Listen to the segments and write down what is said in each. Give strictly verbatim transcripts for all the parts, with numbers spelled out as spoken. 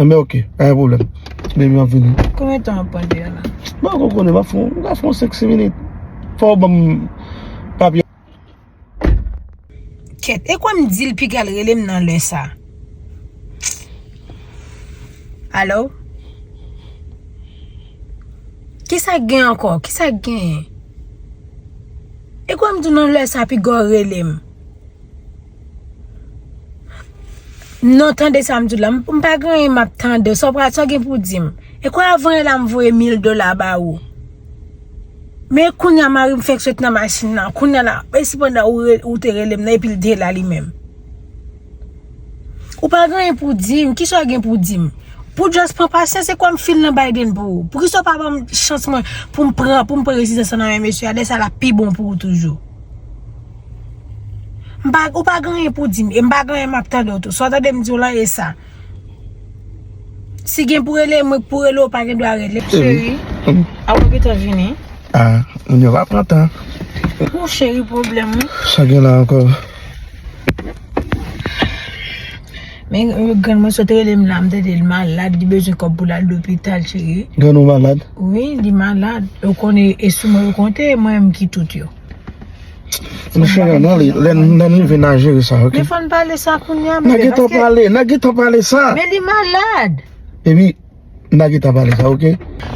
Enben, oke, pa gen pwoblèm. Depi m ap vini. Konbyen tan w ap pran deyò la? Bon, ou konnen, m ap fè, m ka fè yon senk, sis minit. Fò w ban m papye. Kèt, e kwè m di l piga l rele m nan lè sa. Alo? Kisa k gen ankò? Kisa k genyen? E kwè m di w nan lè sa piga w rele m. Non, tande sa m di w la. M, m pa gen anyen m ap tande. Sa w pral, sa w gen pou w di m? E kwè avan yè la m voye mil dola ba ou. Men kounye a mari m fèk sot nan machin nan. Kounye a la, e sipandan ou, re- ou te rele m nan, epi l te la li menm. Ou pa gen anyen pou w di m. Kisa w gen pou w di m? Pou w just pran pasyans, e kwè m fil nan Biden pou ou. Poukisa w pa ban m chans mwen pou m pran, pou m pran rezidans lan nan men mesye a? Lè sa l ap pi bon pou ou toujou. M pa, ou pa gen anyen pou w di m, e m pa gen anyen m ap tande w tou. Sa w tande m di w lan, e sa. Si gen pou rele mwen, pou rele w, pa gen dwa rele. Cheri, a w gentan vini? Ah, moun yo pa pran tan. Ou cheri, pwoblèm wi. Sa gen la ankò? Men, euh, grann mwen sot rele m la, m tande l malad, li bezwen kòb pou l al lopital, cheri. Grann ou malad? Wi, li malad. Ou konnen, e sou mwen yo konte, mwen menm ki tout yo. Mesye, nan li, lè n, lè n rive n a jere sa, oke? Men fò n pale sa kounye a, bebe, paske... N a gentan pale, n a gentan pale sa. Men li malad. Epi, n a gentan pale sa, oke?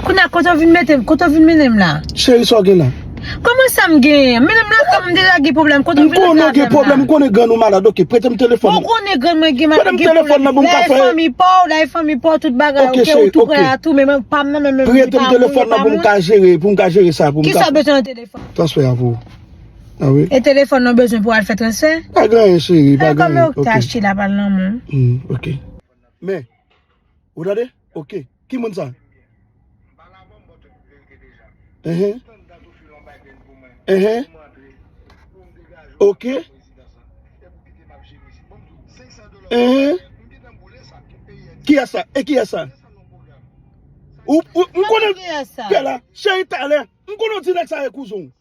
Kounye a, kote w vin mete m, kote w vin mennen m la? Cheri, sa w gen la? Kòman sa m genyen? Mennen m lakay mwen, m deja gen pwoblèm, kote w vin mete m la? M konnen w gen pwoblèm, m konnen grann ou malad, oke, prete m telefòn nan. Ou konnen grann mwen gen malad, gen pwoblèm. Prete m telefòn nan pou m ka fè. La e fanmi pa w, la e fanmi pa w, tout bagay, oke, oke, cheri, ou pran a tou, men mwen pa m nan, men mwen pa mwen. Prete m telefòn nan pou m ka jere, pou m ka jere sa, pou m ka... Kisa w bezwen nan telefòn? Transfè a pou ou. Ah wi. E telefòn nan bezwen pou al fè transfè? Pa gen anyen, cheri, pa gen anyen. Kòman ou te achte la pa l nan men w? Hmm, oke. Men, ou tande? Oke. Ki moun sa? Enhen. Enhen. Oke. Enhen. Kiyès sa? E kiyès sa? Ou, ou, m konnen. Kiyès sa? Kè la, cheri, talè. M konnen w di nèg sa e kouzen w.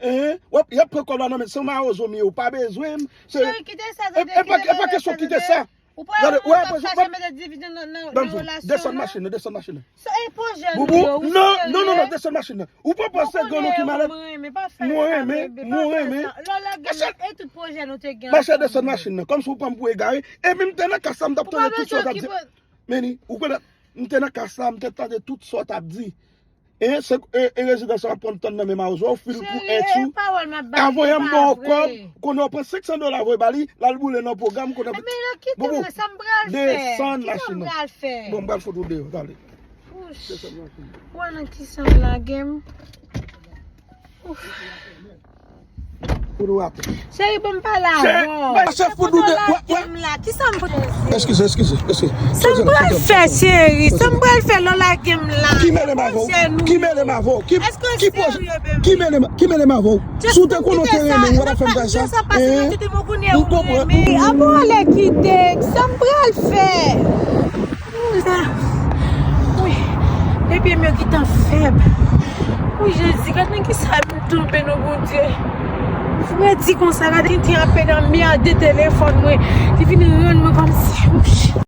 Enhen, w ap, y ap pran kòb la nan men, se yon mawozo m ye, ou pa bezwen m, se... Cheri, kite sa, e, tande, e pa, kite, e pa kesyon kite sa. Ou pa, gade, ou pa chache mete divizyon nan, nan, nan relasyon an. Desann machin nan, desann machin nan. Se, e, pwojè nou yo, wi, non, non, non, non, desann machin nan. Ou pa panse grann ou ki malad? Mwen renmen, mwen renmen, mwen renmen. Lè w lage m, e tout pwojè nou te gen ansanm. Machè, desann machin nan, kòmsi ou pran m pou egare. Epi m te nan kas la, m t ap tande tout sa w t ap di. Meni, ou konnen, m te nan kas la, m te tande tout sa w t ap di. E, se, e, e rezidans lan ap pran tann nan men mawozo, ou fil pou èt ou. Avan yè m ba w kòb, konnen w pran senk san dola voye ba li, l al boule nan pwogram, konnen... Ebyen, kite m nan, sa m pral fè? Desann machin nan. Bon, m pral fout ou deyò, tande. Desann machin nan. Ou wè nan kisa m lage m? Ouf. Pou nou atè. Cheri, bon, m pale avè w. Cheri, bay chèf pou nou de, wè, wè. Kisa m pral fè? Eskize, eskize, eskize. Sa m pral fè, cheri? Sa m pral fè lè w lage m la? Ki mele m avè w? Ki mele m avè w? Ki, ki pwojè? Ki mele m, ki mele m avè w? Si w te konnen w te renmen m, w pa t ap fè m bagay sa. Ou konprann? Avan w ale kite, sa m pral fè? Wi, depi m yo gentan fèb. Wi, Jezi, gad nan kisa m tonbe non, Bondye. Fredi konsa, gade li te anpedan mède telefòn mwen. Li vin rann mwen kòmsi, wi.